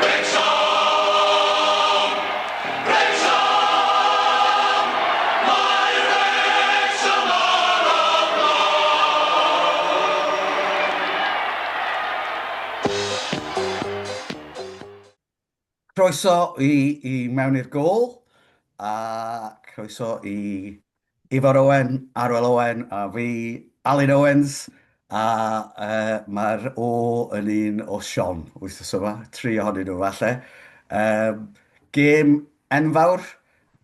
Wrecsam! Wrecsam! Mae Wrecsam ar y blaen! Croeso i, i mewn i'r gôl, a croeso i Ifor Owen, Arwel Owen a fi, Alun Owens, a uh, mae'r O yn un o Siom wythnos yma, tri ohonyn nhw falle. Um, gêm enfawr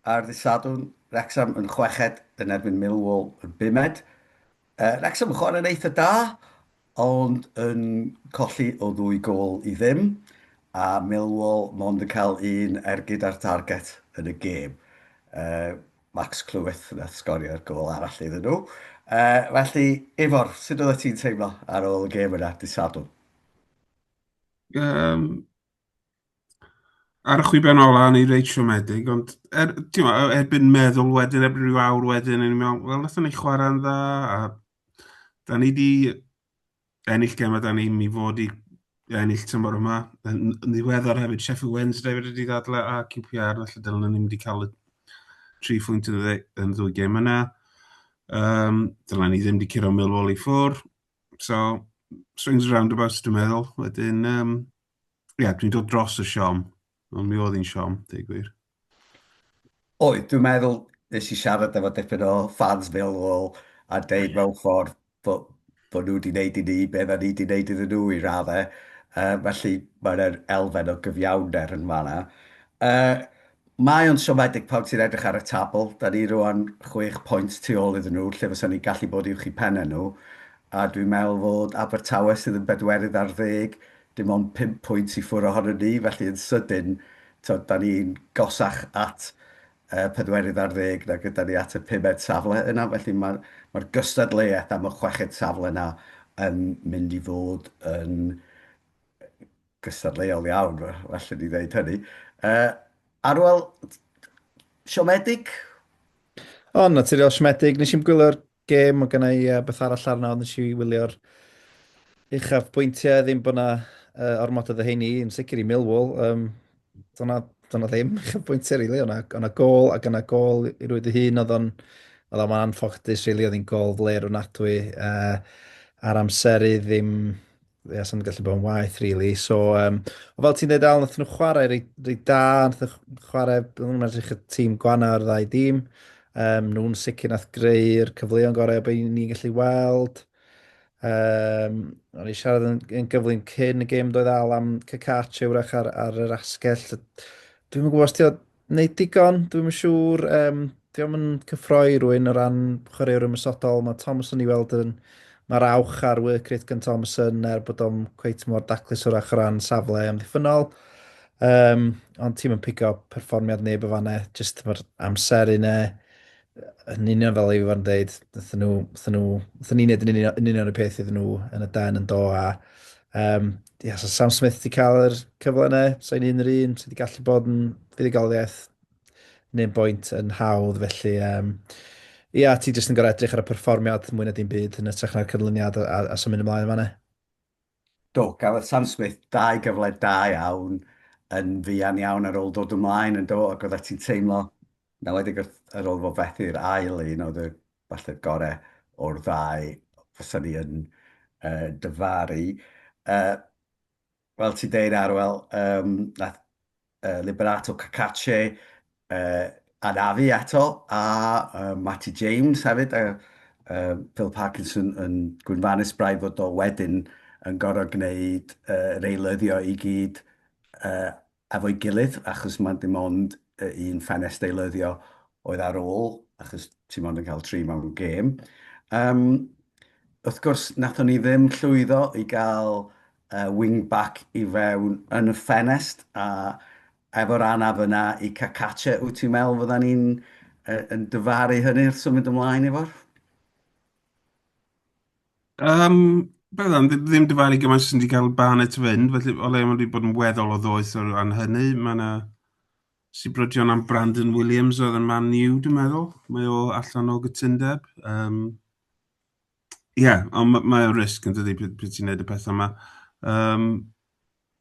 ar ddydd Sadwrn, Wrexham yn chweched yn erbyn Millwall yn bumed. Wrexham yn chwarae'n eitha da, ond yn colli o ddwy gôl i ddim, a Millwall mond yn cael un ergyd ar target yn y gêm. Max Cleworth nath sgorio'r gôl arall iddyn nhw. Felly, Ifor, sut oeddet ti'n teimlo ar ôl y gêm yna, dydd Sadwrn? Ar y chwiben ola, o'n i reit siomedig, ond er, ti'n mo, erbyn meddwl wedyn, erbyn rhyw awr wedyn, o'n i'n meddwl, wel, nathon ni chwarae'n dda, a da ni di ennill gemau da ni'n i fod i ennill tymor yma. Yn, yn ddiweddar hefyd, Sheffield Wednesday wedi di ddadle a QPR, felly dylen ni wedi cael y tri phwynt yn y, yn ddwy gêm yna. Um, dylen ni ddim wedi curo Millwall i ffwr. So, swings and roundabouts dwi'n meddwl. Wedyn, um, ie, yeah, dwi'n dod dros y siom. Ond mi oedd hi'n siom, dweud gwir. Oedd, dwi'n meddwl, nes i siarad efo dipyn o fans Millwall a deud mewn ffordd bod, bod nhw wedi wneud i ni be da ni wedi wneud iddyn nhw i raddau. Felly mae'n elfen o gyfiawnder yn fanna. Mae o'n siomedig pan ti'n edrych ar y tabl. Da ni rwan 6 pwynt tu ôl iddyn nhw, lle fysa ni'n gallu bod uwch i pennau nhw. A dwi'n meddwl fod Abertawe sydd yn bedwerydd ar ddeg, dim ond 5 pwynt i ffwrdd ohono ni, felly yn sydyn, tibod, da ni'n gosach at y pedwerydd ar ddeg nag ydan ni at y pumed safle yna, felly mae'r mae gystadleuaeth am y chweched safle yna yn mynd i fod yn gystadleuol iawn, well ni ddeud hynny. Arwel, siomedig? O, naturiol siomedig. Nes i'n gwylio'r gêm, mae gennau i uh, beth arall arno, ond nes i wylio'r uchaf bwyntiau, ddim bod na uh, ormod o ddeheini, yn sicr i Millwall. Um, dyna, dyna ddim uchaf bwyntiau, really. O'na, o'na gol, ac o'na gol i rwyd y hun, oedd o'n oedd o'n anffodus, really, oedd hi'n gol fler ofnadwy. Uh, a'r amseru ddim ia, sa'n gallu bod yn waeth, really. So, um, o fel ti'n dweud, Al, nath nhw chwarae reit, reit da, nath nhw chwarae, nhw'n edrych y tîm gwana o'r ddau dîm. Um, nhw'n sicr nath greu'r cyfleoedd gorau o beth ni'n gallu weld. Um, o'n i siarad yn, yn gyflym cyn y gêm doedd Al am Cacace wrach ar, ar yr asgell. Dwi'n gwybod os ti wneud digon, dwi'm yn siŵr. Um, Dio'm yn cyffroi rwy'n o ran chwaraewr ymosodol. Mae Thomason i weld yn... Mae'r awch ar work rate gan Thomason er bod o'n cweit mor daclus wrach o ran safle amddiffynnol. Um, ond ti'n mynd pigo perfformiad neb o fanna, jyst mae'r amser yna yn union fel ei fod yn dweud, wnaethon nhw, wnaethon nhw, wnaethon ni wneud yn union, yn union y peth iddyn nhw yn y den yn do a um, ia, so Sam Smith wedi cael yr cyfle yna, sa'n un yr un, sydd wedi gallu bod yn fuddugoliaeth neu'n boint yn hawdd, felly um, ia, ti jyst yn gorau edrych ar y perfformiad mwy na dim byd yn ytrach na'r canlyniad a, a, a symud ymlaen yn fanna. Do, gafodd Sam Smith dau gyfle da iawn yn fuan iawn ar ôl dod ymlaen yn do, ac oeddet ti'n teimlo, na wedi ar ôl fo fethu'r ail un oedd y falle'r gorau o'r ddau fysa ni yn uh, dyfaru. Uh, fel ti'n deud Arwel, um, nath uh, Liberato Cacace uh, anafu eto, a uh, Matty James hefyd, a uh, Phil Parkinson yn gwynfanus braidd fod o wedyn yn gorfod gwneud uh, reilyddio i gyd uh, efo'i gilydd, achos mae dim ond un ffenest eilyddio oedd ar ôl, achos ti mond yn cael tri mewn gêm. Um, wrth gwrs, nathon ni ddim llwyddo i gael uh, wing-back i fewn yn y ffenest, a efo'r anaf yna i Cacace, wyt ti'n meddwl fydda ni'n uh, yn dyfaru hynny wrth symud ymlaen efo'r? Um, Byddan, ddim, ddim dyfaru gymaint sy'n wedi cael Barnett fynd, felly o leia mae wedi bod yn weddol o ddoeth o ran hynny. Mae yna sibrydion am Brandon Williams oedd yn Man U, dwi'n meddwl. Mae o allan o gytundeb. Um, Ie, yeah, ond mae, mae o'n risg yn dydy pryd, pryd ti'n neud y pethau yma. Um,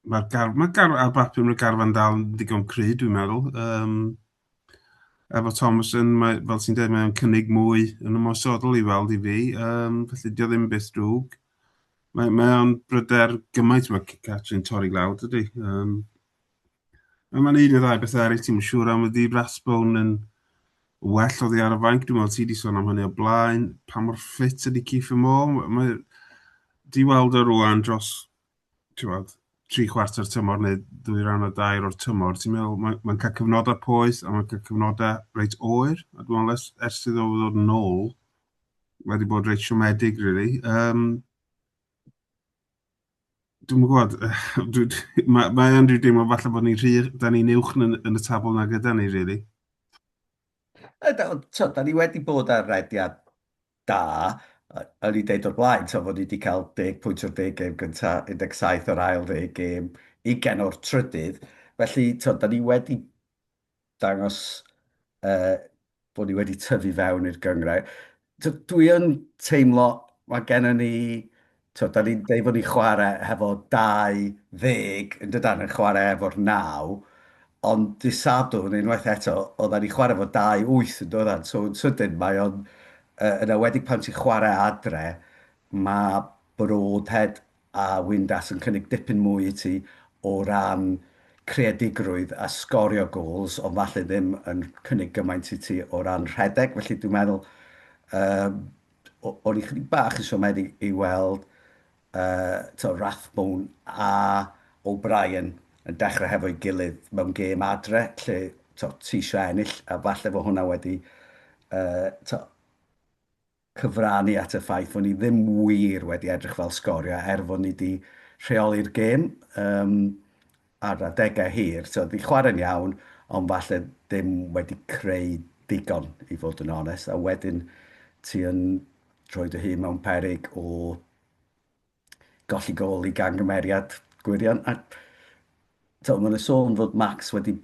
Mae'r gar, mae gar, ar bapur mae'r garfan dal yn ddigon cry, dwi'n meddwl. Um, efo Thomason, mae, fel ti'n dweud, mae'n cynnig mwy yn ymosodol i weld i fi, um, felly dio ddim byth drwg. Mae, mae o'n bryder gymaint mae Catrin torri lawr, dydy. Um, mae'n un neu ddau beth eraill ti'n siŵr am ydy Rathbone yn well oddi ar y fainc. Dwi'n meddwl ti wedi sôn am hynny o blaen. Pa mor ffit ydy Kieffer Moore? Mae, di weld o rwan dros ti'n 3/4 tymor neu ddwy ran o dair o'r tymor, ti'n meddwl, mae'n mae cael cyfnodau poeth a mae'n cael cyfnodau reit oer. A dwi'n meddwl, ers, ers iddo ddod yn ôl, wedi bod reit siomedig, really. Um, dwi'n gwybod, mae, mae yn rhyw deimlo falle bod ni'n rhy, da ni'n uwch yn, yn y tabl na gyda ni, really. Da, da ni wedi bod ar rediad da, o'n i'n deud o'r blaen, so fod ni wedi cael 10 pwynt o'r 10 gêm gynta, 17 o'r ail 10 gêm, 20 o'r trydydd. Felly, to, da ni wedi dangos uh, bod ni wedi tyfu fewn i'r gynghrair. So, dwi yn teimlo, mae gennym ni, to, da ni'n deud bod ni'n chwarae hefo 20, yn dydan, yn chwarae efo'r 9, Ond dydd Sadwrn, unwaith eto, oeddan ni'n chwarae efo 2-8 yn doeddan? So yn sydyn mae o'n, yy, yn enwedig pan ti'n chwarae adre, mae Broadhead a Windass yn cynnig dipyn mwy i ti o ran creadigrwydd a sgorio goals, ond falle ddim yn cynnig gymaint i ti o ran rhedeg. Felly dwi'n meddwl, um, o'n i chydig bach yn siomedig i weld uh, to, Rathbone a O'Brien yn dechrau hefo'i gilydd mewn gêm adre, lle to, ti eisiau ennill, a falle fod hwnna wedi uh, to, cyfrannu at y ffaith fod ni ddim wir wedi edrych fel sgorio, er fod ni wedi rheoli'r gêm um, ar adegau hir. So, di chwarae'n iawn, ond falle ddim wedi creu digon, i fod yn onest. A wedyn ti yn rhoi dy hun mewn peryg o golli gôl i gangymeriad gwirion. A to, mae'n y sôn fod Max wedi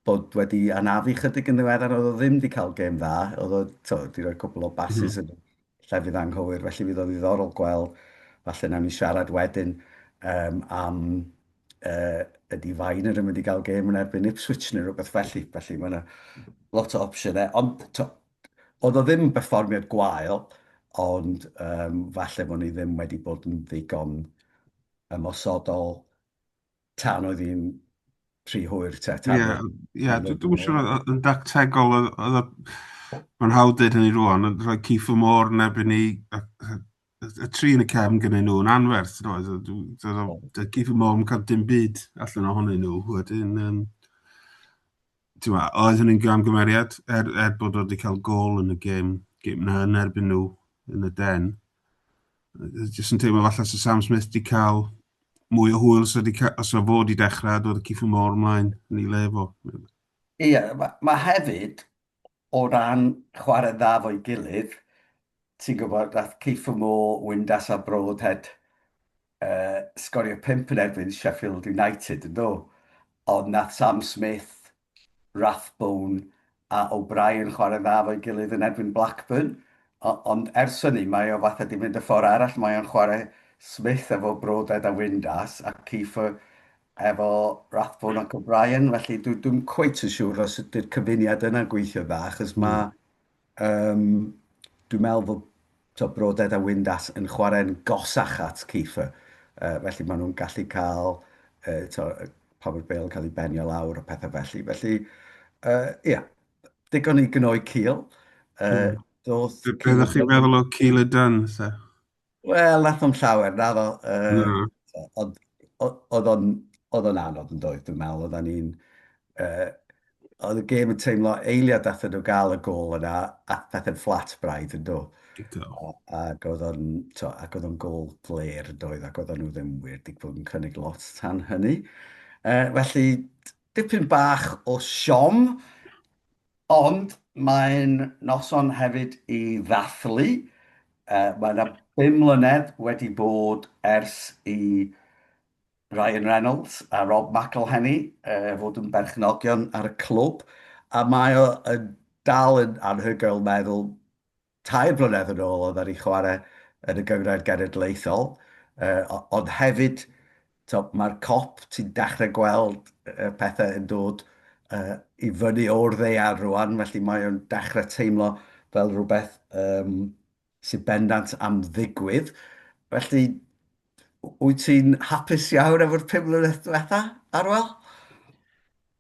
bod wedi anafu chydig yn ddiweddar, oedd o ddim wedi cael gêm dda, oedd o to, wedi rhoi cwbl o bases mm. yn llefydd anghywir, felly fydd o'n ddiddorol gweld, falle nawn ni siarad wedyn um, am uh, ydy Viner yn mynd i gael gêm yn erbyn Ipswich neu rhywbeth felly, felly mae yna lot o opsiynau, ond to, Oedd o ddim yn berfformiad gwael, ond um, falle bod ni ddim wedi bod yn ddigon ymosodol tan oedd hi'n rhy hwyr. Te, tan Ie, ie, dwi'n siŵr yn dactegol, oedd mae'n hawdd dweud hynny rwan, ond rhoi Kieffer Moore yn erbyn ni, y tri yn y cefn gyda nhw yn anferth, doedd, Kieffer Moore yn cael dim byd allan ohonyn nhw, wedyn, um, Ti'n oedd hynny'n gamgymeriad, er, er bod o wedi cael gol yn y gêm, gêm na yn erbyn nhw yn y den. Jyst yn teimlo falle sa Sam Smith wedi cael mwy o hwyl os, wedi os o fod i dechrau, dod y Kieffer Moore ymlaen yn ei le fo. Ie, yeah, mae ma hefyd o ran chwarae dda fo'i gilydd, ti'n gwybod, nath Kieffer Moore, Windass a Broadhead uh, sgorio 5 yn erbyn Sheffield United, yn do? Ond nath Sam Smith, Rathbone a O'Brien chwarae dda fo'i gilydd yn erbyn Blackburn. O, ond ers hynny, mae o fatha di mynd y ffordd arall. Mae o'n chwarae Smith efo Broadhead a Windass a Kieffer efo Rathbone ac O'Brien. Felly dwi'n dwi cweit yn siŵr os ydy'r cyfuniad yna'n gweithio dda, achos mae Um, dwi'n meddwl fod to, Broadhead a Windass yn chwarae'n gosach at Kieffer. Uh, felly maen nhw'n gallu cael uh, to, pan mae'r bel yn cael ei benio lawr a pethau felly. Felly, uh, yeah, digon i gnoi cil. Uh, mm. Doedd Be ddech chi'n meddwl o Keillor Dunn? Wel, nath o'm llawer, naddo. Uh, no. Ond oedd o'n oedd o'n anodd yn doedd, dwi'n meddwl. Oedden ni'n... Uh, oedd y gêm yn teimlo eiliad athyn nhw gael y gôl yna, a pethau'n fflat braidd yn do. Ac oedd o'n, to, ac oedd o'n gôl gler yn doedd, ac oedden nhw ddim wir wedi bod yn cynnig lot tan hynny. Uh, felly, dipyn bach o siom, Ond mae'n noson hefyd i ddathlu. Uh, mae yna 5 mlynedd wedi bod ers i Ryan Reynolds a Rob McElhenney uh, fod yn berchnogion ar y clwb, a mae o yn dal yn anhygoel meddwl 3 blynedd yn ôl oedd ar ei chwarae yn y Gynghrair Genedlaethol, uh, ond hefyd Mae'r Kop, ti'n dechrau gweld y pethau yn dod i fyny o'r ddaear rwan, felly mae o'n dechrau teimlo fel rhywbeth sy'n bendant am ddigwydd. Felly, wyt ti'n hapus iawn efo'r 5 mlynedd diwetha, Arwel?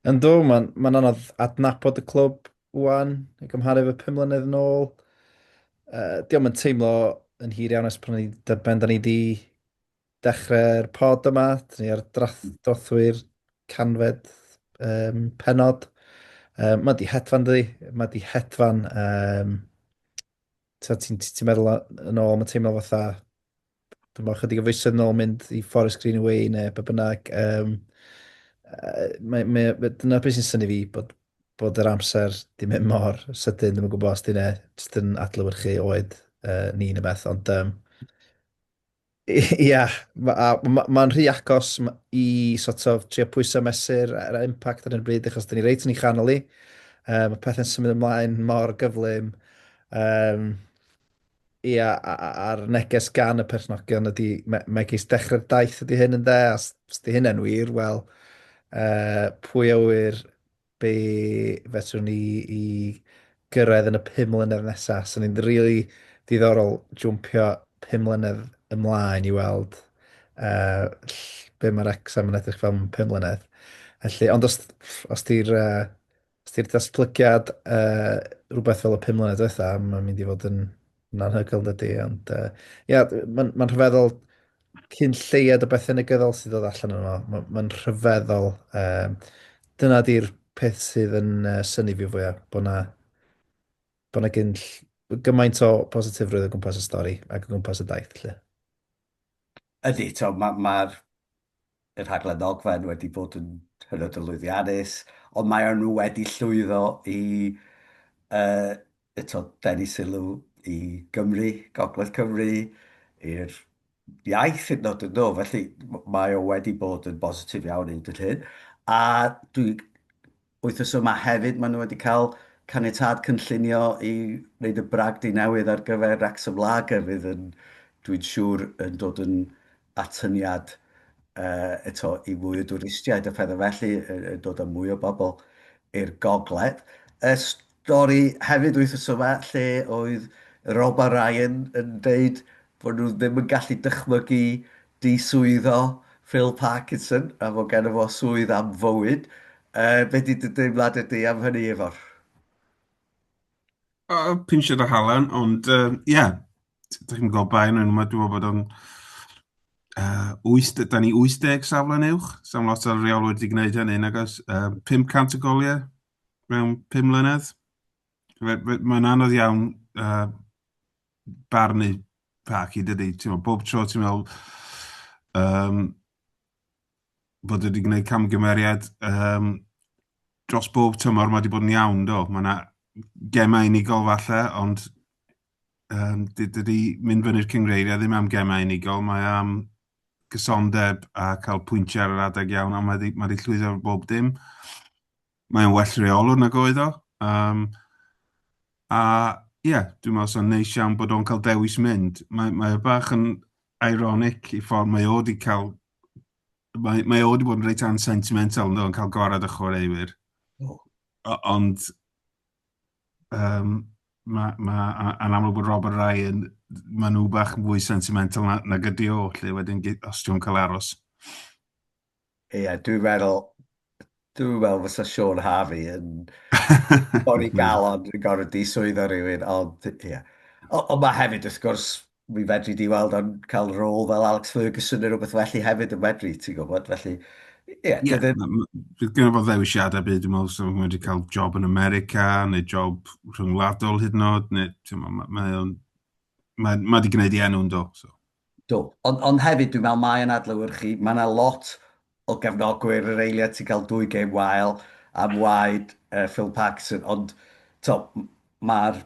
Yndw, mae'n ma anodd adnabod y clwb wan, i gymharu efo 5 mlynedd yn ôl. Dio'm yn teimlo yn hir iawn ers pan ni, ben da ni di dechrau'r pod yma. Dyn ni ar drothwy'r 100fed pennod. Mae di hedfan, dydi? Mae di hedfan. Ti'n ti, ti meddwl yn ôl, mae'n teimlo fatha, dwi'n meddwl chydig o fisoedd yn ôl mynd i Forest Green Away neu be bynnag. Mae, dyna beth sy'n synnu fi, bod yr amser di mynd mor sydyn, dwi'n gwybod os di ne, jyst yn adlewyrchu oed ni neu beth, ond ia, mae'n ma rhy agos i sort of trio pwyso mesur yr impact ar hyn o bryd, achos dyn ni reit yn ei chanol i. Mae pethau'n symud ymlaen mor gyflym. Ia, a'r neges gan y perchnogion ydy, megis dechrau'r daith ydy hyn yn de, a os di hynna'n wir, wel, pwy a ŵyr be fedrwn ni i gyrraedd yn y 5 mlynedd nesaf. So ni'n rili diddorol jwmpio 5 mlynedd ymlaen i weld be mae'r Wrecsam yn edrych fel mewn 5 mlynedd. Felly, ond os di'r datblygiad rhywbeth fel y 5 mlynedd diwetha, mae'n mynd i fod yn anhygoel dydy. Ond ia, mae'n ma rhyfeddol cyn lleied o bethau negyddol sydd ddod allan yno. Mae'n ma rhyfeddol. Dyna di'r peth sydd yn synnu fi fwyaf, bod na gymaint o positifrwydd o gwmpas y stori ac o gwmpas y daith. Lle. Ydy, mae'r ma y rhaglen ddogfen wedi bod yn hynod o lwyddiannus, ond mae nhw wedi llwyddo i eto denu sylw i Gymru, Gogledd Cymru, i'r iaith hyd yn oed yn do. Felly mae o wedi bod yn bositif iawn hyd yn hyn. A dwi wythnos yma hefyd, maen nhw wedi cael caniatâd cynllunio i wneud y bragdy newydd ar gyfer Wrexham Lager fydd yn, dwi'n siŵr, yn dod yn atyniad eto i fwy o dwristiaid a phethau felly, yn dod â mwy o bobl i'r gogledd. Y stori hefyd wythnos yma lle oedd Rob a Ryan yn deud bod nhw ddim yn gallu dychmygu diswyddo Phil Parkinson a fod genno fo swydd am fywyd. Be di dy deimlad ydy am hynny, Ifor? Pinsiad o halen, ond ie, yeah, dych chi'n gweld bai nhw, dwi'n meddwl bod o'n 8, da ni 80 safle'n uwch, sa'n lot o'r reolwyr wedi gwneud hynny, nag oes? 500 o goliau mewn 5 mlynedd. Mae'n anodd iawn barnu Parky, dydy. Ti'n meddwl, bob tro ti'n meddwl bod wedi gwneud camgymeriad dros bob tymor mae wedi bod yn iawn, do. Mae yna gemau unigol falle, ond dydy mynd fyny'r cyngreiriau ddim am gemau unigol, mae am gysondeb a cael pwyntiau ar yr adeg iawn, a mae wedi, mae wedi llwyddo ar bob dim. Mae'n well reolwr nag oedd o. A ie, yeah, dwi'n meddwl sa'n neis iawn bod o'n cael dewis mynd. Mae o bach yn ironic i ffordd mae o wedi cael... Mae o wedi bod yn reit ansentimental yn cael gorau y chwaraewyr. Oh. Ond mae ma, yn amlwg bod Robert Ryan, mae nhw bach yn fwy sentimental nag ydi o, lle wedyn os ti'n cael aros. Ie, yeah, dwi'n meddwl fysa Sean Harvey yn torri galon yn gorfod diswyddo rhywun, ond ie. Yeah. Ond mae hefyd, wrth gwrs, mi fedri di weld o'n cael rôl fel Alex Ferguson neu rhywbeth felly hefyd yn medru, ti'n gwybod, felly, ie. Yeah, Bydd gen fo ddewisiadau byd, dwi'n meddwl, so mae'n wedi cael job yn America, neu job rhyngwladol hyd yn oed, neu, ti'n meddwl, mae o'n, mae, mae wedi gwneud i enw'n do, so. Do, ond hefyd dwi'n meddwl mae yn adlewyrchu, mae yna lot o gefnogwyr yr eiliad ti'n cael dwy gêm wael am waed Phil Parkinson, ond to, mae'r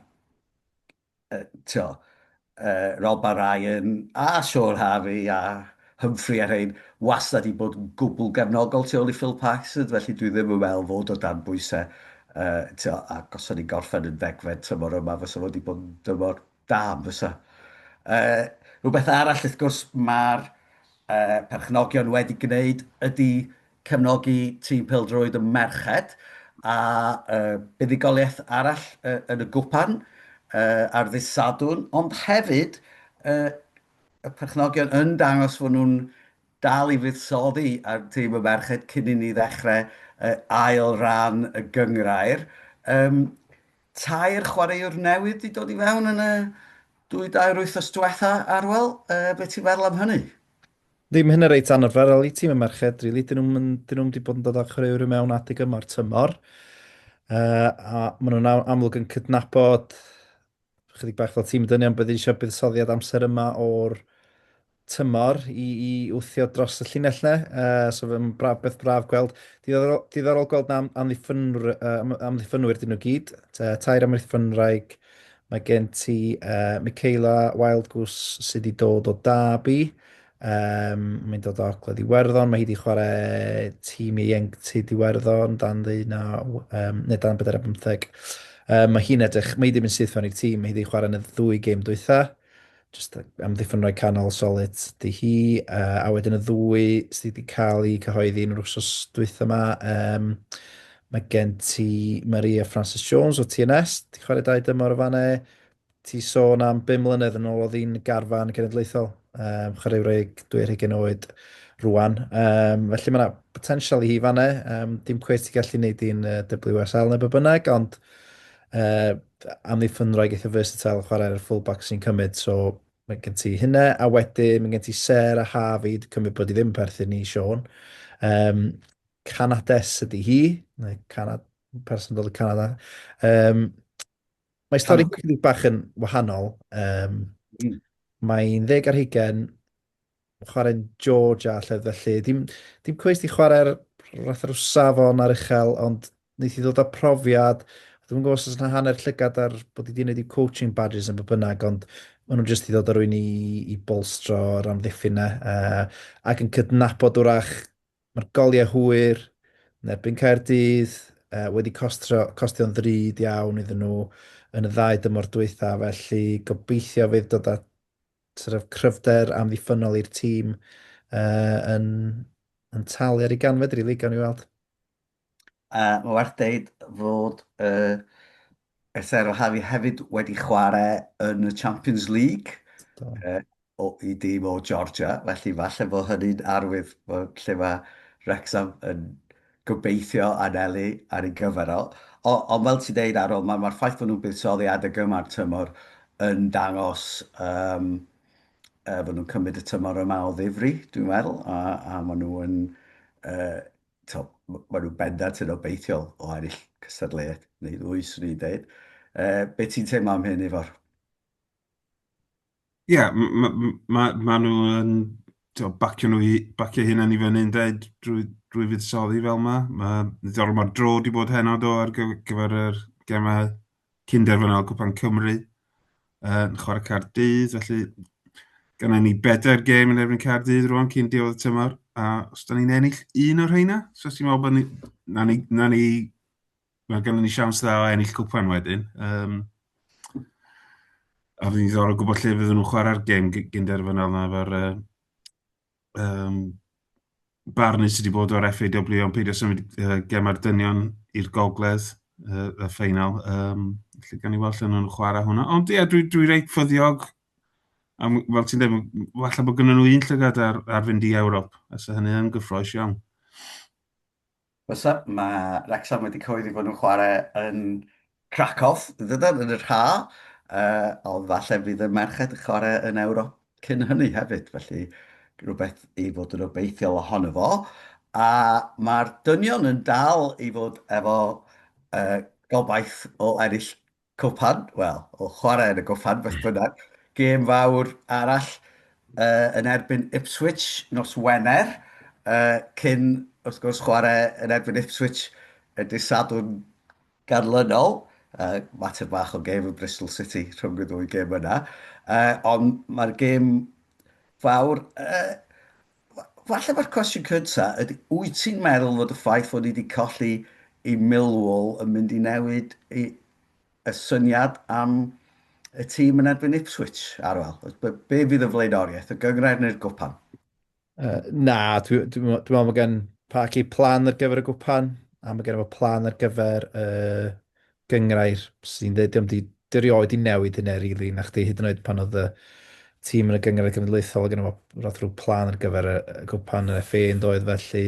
to, Rob a Ryan a Sean Harvey a Humphrey a rhain wastad i bod yn gwbl gefnogol tu ôl i Phil Parkinson, felly dwi ddim yn meddwl fod o dan bwysau. To, ac os o'n i'n gorffen yn ddegfed tymor yma, fysa fo wedi bod yn dymor da, fysa. Rhywbeth arall, wrth gwrs, mae'r perchnogion wedi gwneud ydy cefnogi tîm pêl-droed y merched a buddugoliaeth arall yn y gwpan ar ddydd Sadwrn, ond hefyd y perchnogion yn dangos fod nhw'n dal i fuddsoddi ar tîm y merched cyn i ni ddechrau ail ran y gynghrair. Tair chwaraewr newydd 'di dod i fewn yn y dwy dair wythnos diwetha, Arwel. Be ti'n feddwl am hynny? Ddim hynny reit anarferol i tîm y merched, really. Dyn nhw'n dyn nhw'm 'di bod yn dod â chwaraewyr i mewn adeg yma'r tymor. A maen nhw'n amlwg yn cydnabod chydig bach fel tîm dynion bydd eisiau buddsoddiad amser yma o'r tymor i, i wthio dros y llinell 'na. So fe'n braf, beth braf gweld. Diddorol, diddorol gweld na amddiffynwyr, amddiffynwyr dyn nhw gyd. Tair amddiffynwraig. Mae gen ti Michaela Wildgoose sydd wedi dod o Derby. Mae'n dod o Ogledd Iwerddon. Mae hi wedi chwarae tîm ieuenctid Iwerddon dan ddeunaw, neu dan 14. Mae hi'n edrych, mae hi wedi mynd syth fewn i'r tîm. Mae hi wedi chwarae yn y ddwy gêm dwytha. Just amddiffyn rhoi canol solid di hi. A wedyn y ddwy sydd wedi cael eu cyhoeddi yn yr wsos dwytha yma. Mae gen ti Maria Francis Jones o TNS, di chwarae dau dymor o fanne. Ti sôn am bum mlynedd yn ôl oedd hi'n garfan genedlaethol, chwaraewraig 22 oed rwan. Felly mae yna potensial i hi fanne. Dim cweit i gallu gwneud hi'n WSL neu be bynnag, ond amddiffynwraig eitha versatile chwarae ar y fullback sy'n cymryd, so mae gen ti hynna, a wedyn mae gen ti Sarah Harvey, dwi'n cymryd bod hi ddim yn perthyn i Sean. Canades ydy hi, neu Canad, person dod o Canada. Mae stori chydig bach yn wahanol. Mae'n 20, chwarae'n Georgia lle felly. Dim, dim cweit i chwarae'r fath rhyw safon ar uchel, ond wneith i ddod â profiad. Dwi'm yn gwybod os oes yna hanner llygad ar bod i wedi gwneud i'w coaching badges yn bynnag, ond maen nhw'n jyst i ddod â rhywun i, i bolstro yr amddiffyn 'na, ac yn cydnabod wrach mae'r goliau hwyr yn erbyn Caerdydd wedi costro, costio'n ddrud iawn iddyn nhw yn y ddau dymor dwytha, felly gobeithio fydd dod â sort of cryfder amddiffynnol i'r tîm yn, yn talu ar ei ganfed, rili, gawn ni weld. Mae werth deud fod Sarah Harvey hefyd wedi chwarae yn y Champions League o, i dîm o Georgia, felly falle bod hynny'n arwydd bod lle mae Wrexham yn gobeithio anelu ar ei gyfer o. Ond fel ti'n deud, Arwel, mae'r ma ffaith bod nhw'n buddsoddi adeg yma'r tymor yn dangos fod nhw'n cymryd y tymor yma o ddifri, dwi'n meddwl, a maen nhw yn, to, maen nhw bendant yn obeithiol o ennill cystadleuaeth, neu ddwy, swn i'n deud. Be ti'n teimlo am hyn, Ifor? Ie, yeah, ma, ma, ma nhw yn t'o, bacio nhw i, bacio hunain i fyny yn dweud drwy, drwy fuddsoddi fel yma. Mae, diddorol mae'r dro wedi bod heno do ar gyfer yr gemau cyn-derfynol Cwpan Cymru yn chwarae Caerdydd, felly gynna ni bedair gêm yn erbyn Caerdydd rwan cyn diwedd y tymor, a os da ni'n ennill un o'r rheina, so ti'n meddwl bod ni, na ni, na ni mae gennym ni siawns dda o ennill cwpan wedyn. A fydd ni'n ddiddorol gwybod lle fydden nhw'n chwarae'r gêm gynderfynol yna efo'r barnu sydd wedi bod o'r FAW ond peidio symud gemau'r dynion i'r gogledd, y ffeinal. Felly gawn ni weld lle nhw'n chwarae hwnna. Ond ie, dwi, dwi reit ffyddiog. Am, fel ti'n dweud, falle bod gynnon nhw un llygad ar, ar fynd i Ewrop, a sa hynny yn gyffroes iawn. Fysa, mae Wrexham wedi cyhoeddi bod nhw'n chwarae yn Krakow, dydyn, yn yr ha, ond falle fydd y merched yn chwarae yn Ewrop cyn hynny hefyd, felly rhywbeth i fod yn obeithiol ohono fo. A mae'r dynion yn dal i fod efo gobaith o ennill cwpan, wel, o chwarae yn y gwpan, beth bynnag. Gêm fawr arall yn erbyn Ipswich nos Wener, cyn, wrth gwrs, chwarae yn erbyn Ipswich y dydd Sadwrn ganlynol. Mater bach o gêm yn Bristol City rhwng y ddwy gêm yna. Ond mae'r gêm fawr... Falle mae'r cwestiwn cyntaf ydy, wyt ti'n meddwl fod y ffaith fod ni wedi colli i Millwall yn mynd i newid i, y syniad am y tîm yn erbyn Ipswich, Arwel? Be, be fydd y flaenoriaeth, y gynghrair neu'r gwpan? Na, dwi'n dwi, dwi meddwl mae gen Parky plan ar gyfer y gwpan, a mae gen fo plan ar gyfer y uh, gyngrair, sy'n dweud, diolch di, di rioed i newid hynny, rili, na chdi, hyd yn oed pan oedd y tîm yn y gyngrair genedlaethol, gen fo roedd rhyw plan ar gyfer y, y gwpan yr FA yn doedd, felly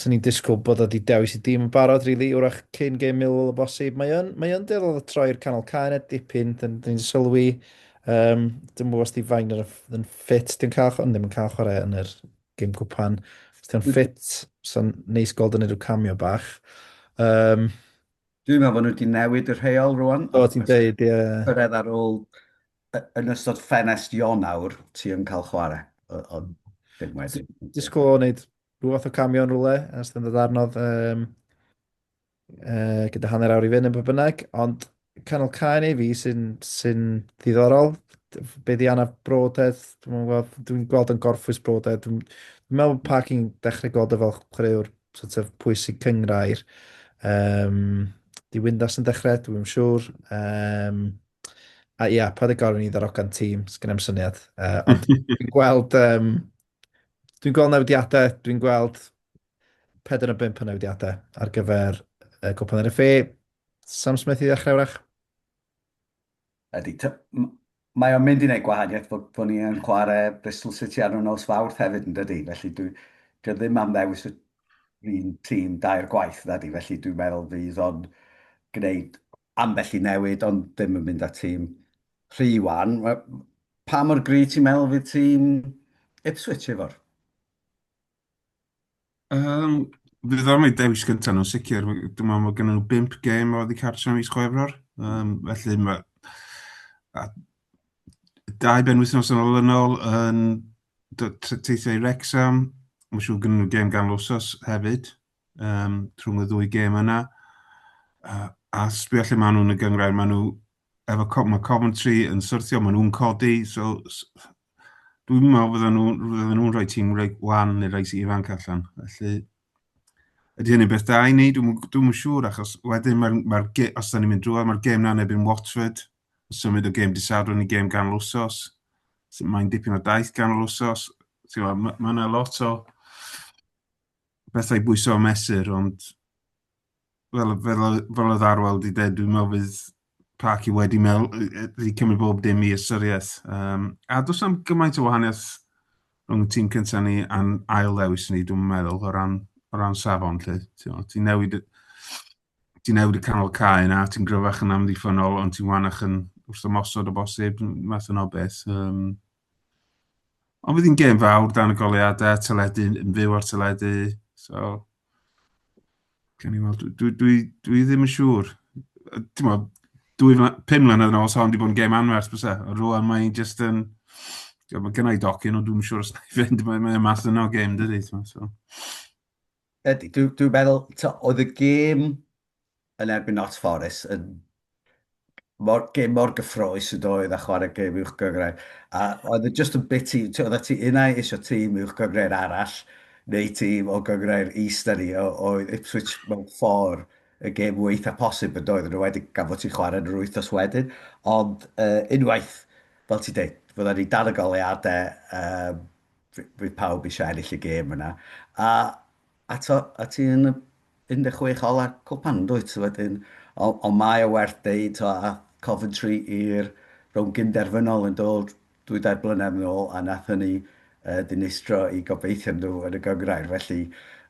swn i'n disgwyl bod o wedi dewis i dîm yn barod, rili, wrach cyn gêm Millwall o bosib. Mae yn, mae yn dueddol o troi'r canol cae yna dipyn, dyn ni'n sylwi. Um, dwi'n gwybod os di Fainer yn ffit, dwi'n cael, ond ddim yn cael chwarae yn yr gêm cwpan. Os di'n ffit, so'n neis gweld yn rhyw cameo bach. Um, Dwi'n meddwl bod nhw wedi newid y rheol rwan. O, ti'n deud, ie. Cyrraedd ar ôl, yn ystod ffenest Ionawr, ti yn cael chwarae. Ond ddim wedyn. Disgwyl o wneud rhyw fath o cameo yn rhywle, os dyn dod arnodd. Um, uh, gyda hanner awr i fynd yn bynnag, bynnag, ond canol cae neu fi sy'n sy ddiddorol. Be di anaf Broadhead, dwi'n gweld, dwi gweld yn gorffwys Broadhead, dwi'n dwi meddwl bod Parking dechrau gweld o fel chwaraewr sort of pwysig cyngrair. Um, di Windass yn dechrau, dwi'n siŵr. Um, a ia, pa dy gorfod i ddarogan tîm, sgan i'm syniad. Uh, ond dwi'n gweld, um, dwi'n gweld newidiadau, dwi'n gweld 4 o 5 o newidiadau ar gyfer y Cwpan yr FA. Sam Smith i ddechrau wrach? Ydy. Mae o'n mynd i wneud gwahaniaeth bod, bod ni yn chwarae Bristol City ar y nos Fawrth hefyd yn dydy. Felly dwi, dwi ddim am ddewis yr un tîm dair gwaith, na di. Felly dwi'n meddwl fydd o'n gwneud ambell i newid, ond ddim yn mynd â tîm rhy wan. Pa mor gry ti'n meddwl fydd tîm Ipswich efo'r? Um, fydd o'n eu dewis gyntaf nhw'n sicr. Dwi'n meddwl mae gen nhw 5 gêm oddi cartre mis Chwefror. Um, felly mae a, dau ben wythnos yn olynol yn teithio i Wrexham. Mae'n siŵr gen nhw gêm gan wsos hefyd, um, rhwng y ddwy gêm yna. Uh, a sbio lle maen nhw'n y gynghrair, maen nhw efo mae Coventry yn syrthio, maen nhw'n codi, so dwi'n meddwl fydden nhw, fydden nhw'n rhoi tîm reit wan neu rhai sy'n ifanc allan. Felly, ydy hynny'n beth da i ni? Dwi'n dwi siŵr, achos wedyn, mae'r, mae os da ni'n mynd drwodd, mae'r gêm na'n ebyn Watford, symud o gêm disadwn i gêm ganol wsos. Mae'n dipyn o daith ganol wsos. Mae yna ma lot o bethau bwyso a mesur, ond fel, fel, fel oedd Arwel wedi dweud, dwi'n meddwl fydd Parky wedi meddwl, wedi cymryd bob dim i ystyriaeth. Um, a does am gymaint o wahaniaeth rhwng y tîm cyntaf ni a'n ail ddewis ni, dwi'n meddwl, o ran, o ran safon. Lle. Ti'n newid, ti newid y canol cae yna, ti'n gryfach yn amddiffynol, ond ti'n wanach yn wrth ymosod o bosib, math yno beth. Um, ond fydd hi'n gêm fawr dan y goleuadau, teledu, yn fyw ar teledu, so Gawn ni weld. Dwi, dwi, dwi ddim yn siŵr. Ti'n meddwl, dwy, pum mlynedd yn ôl, so wedi bod yn gêm anferth, bysa. Rwan mae'n just yn... Mae gennau docyn, ond dwi'n siŵr os na i fynd. Mae'n mae math yno gêm, dydy. So. Ydy, dwi'n dwi meddwl, oedd y gêm yn erbyn Notts Forest yn mor, gêm mor gyffrous yn doedd a chwarae gêm uwch gynghrair. A oedd e just yn biti, oedd ti unai eisiau tîm uwch gynghrair arall neu tîm o gynghrair is na ni, oedd Ipswich mewn ffordd y gêm weitha posib yn doedd, yn enwedig gan fod ti'n chwarae yn yr wythnos wedyn. Ond uh, unwaith, fel ti'n dweud, fydda ni dan y goleuadau, um, fydd pawb eisiau ennill y gêm yna. A, a, to, a ti'n 16 ola cwpan, dwyt? Wedyn, ond on mae o werth deud, to, a Coventry i'r rownd gynderfynol yn dod dwy dair blynedd yn ôl, a nath hynny uh, dinistro i gobeithio nhw yn y gynghrair. Felly,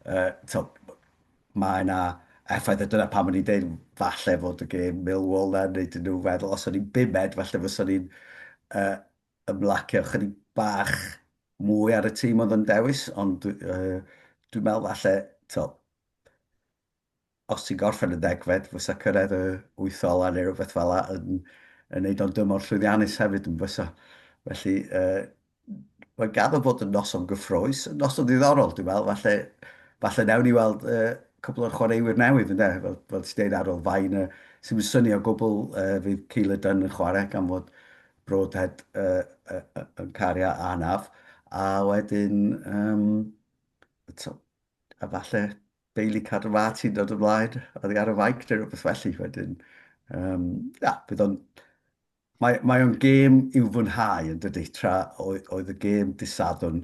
uh, to, mae yna effaith, a dyna pam o'n i'n deud falle fod y gêm Millwall na, wneud nhw feddwl, os o'n i'n bumed, falle fysa ni'n uh, ymlacio chydig bach mwy ar y tîm oedd yn dewis, ond uh, dwi'n meddwl falle, to, os ti'n gorffen y ddegfed, fysa cyrraedd y wyth ola neu rhywbeth fel la yn, yn neud o'n dymor llwyddiannus hefyd yn fysa. Felly, uh, mae'n gadw bod yn noson gyffroes, yn noson ddiddorol, dwi'n meddwl. Falle, falle newn ni weld uh, cwbl o'r chwaraewyr newydd, ynddo? Fel, fel ti'n dweud ar ôl Fain, uh, sy'n synnu o gwbl uh, fydd Keeler Dunn yn chwarae gan fod Broadhead uh, uh, uh, yn cario anaf. A wedyn, um, to, a falle Bailey Cadarmati'n dod ymlaen oddi ar y fainc neu rhywbeth felly wedyn. Um, na, bydd o'n... Mae, mae o'n gêm i'w fwynhau yn dydy, tra oedd, oedd y gêm dydd Sadwrn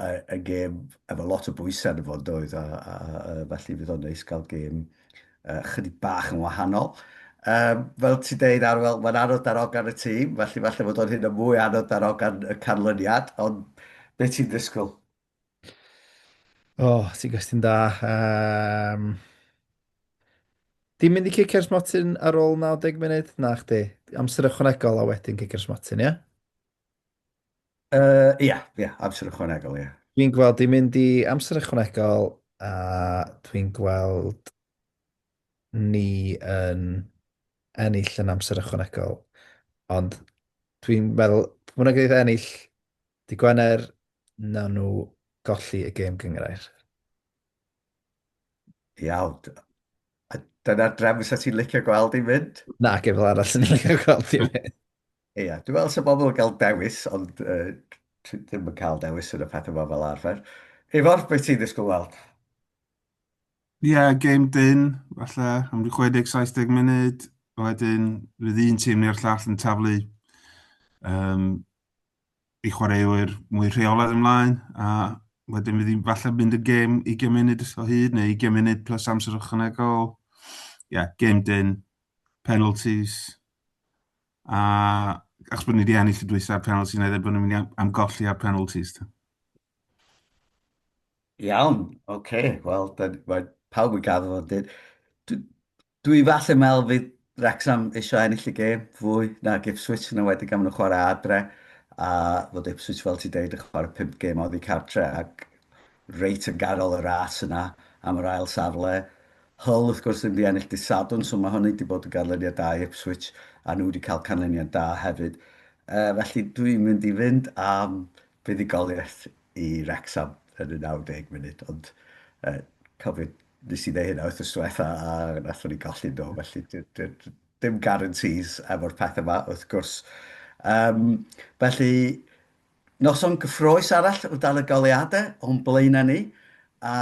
y, y gêm efo lot o bwysau arno fo, doedd, a felly fydd o'n neis gael gêm chydig bach yn wahanol. Fel ti'n deud, Arwel, mae'n anodd darogan y tîm, felly falle fod o'n hyn yn mwy anodd darogan y canlyniad, ond beth ti'n ddisgwyl? O, oh, ti'n gwestiwn da. Dim mynd i cicio'r smotyn ar ôl 90 munud? Na chdi. Amser ychwanegol a wedyn cicio'r smotyn, ie? Ia, ia, amser ychwanegol, ia. Dwi'n gweld di mynd i amser ychwanegol a dwi'n gweld ni yn ennill yn amser ychwanegol. Ond dwi'n meddwl, pwy bynnag fydd ennill dy Gwener, nawn nhw golli y gêm gynghrair. Iawn. A dyna'r drefn fysa ti'n licio gweld i'n mynd? Na, gêm fel arall sy'n licio gweld i'n mynd. Ia, dwi'n meddwl 'sa bobl yn cael dewis, ond uh, ddim yn cael dewis yn y pethau yma fel arfer. Ifor, beth ti'n ddisgwyl weld? Ie, yeah, game dyn, falle, am ryw 60-70 munud. Wedyn, fydd un tîm neu'r llall yn taflu i chwaraewyr mwy rheolaidd ymlaen, a wedyn fydd hi'n falle mynd y gêm 20 munud o hyd, neu 20 munud plus amser ychwanegol. Ie, yeah, game dyn, penalties, a achos bod ni wedi ennill y dwytha ar penalties, neu bod ni'n mynd am, am golli ar penalties. Ta. Iawn, oce. Okay. Wel, mae pawb yn gadw fo'n dyn. Dwi falle meddwl fydd Wrexham eisiau ennill y gêm fwy nag Ipswich yn enwedig am nhw'n chwarae adre a fod Ipswich fel ti'n deud yn chwarae 5 gêm oddi cartre ac reit yn ganol y ras yna am yr ail safle. Hull wrth gwrs ddim wedi ennill dydd Sadwrn so mae hynny wedi bod yn ganlyniad da i Ipswich a nhw wedi cael canlyniad da hefyd. Felly dwi'n mynd i fynd am buddugoliaeth i Wrecsam yn y 90 munud, ond cofio, nes i ddeud hynna wythnos diwetha a nathon ni golli do, felly dim guarantees efo'r pethau yma, wrth gwrs. Felly, noson gyffroes arall o dal y goleuadau o'n blaenau ni, a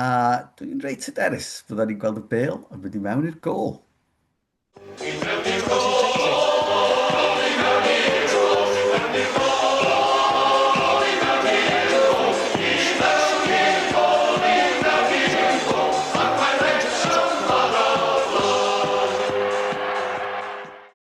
dwi'n reit hyderus byddwn ni'n gweld y bêl yn mynd i mewn i'r gôl.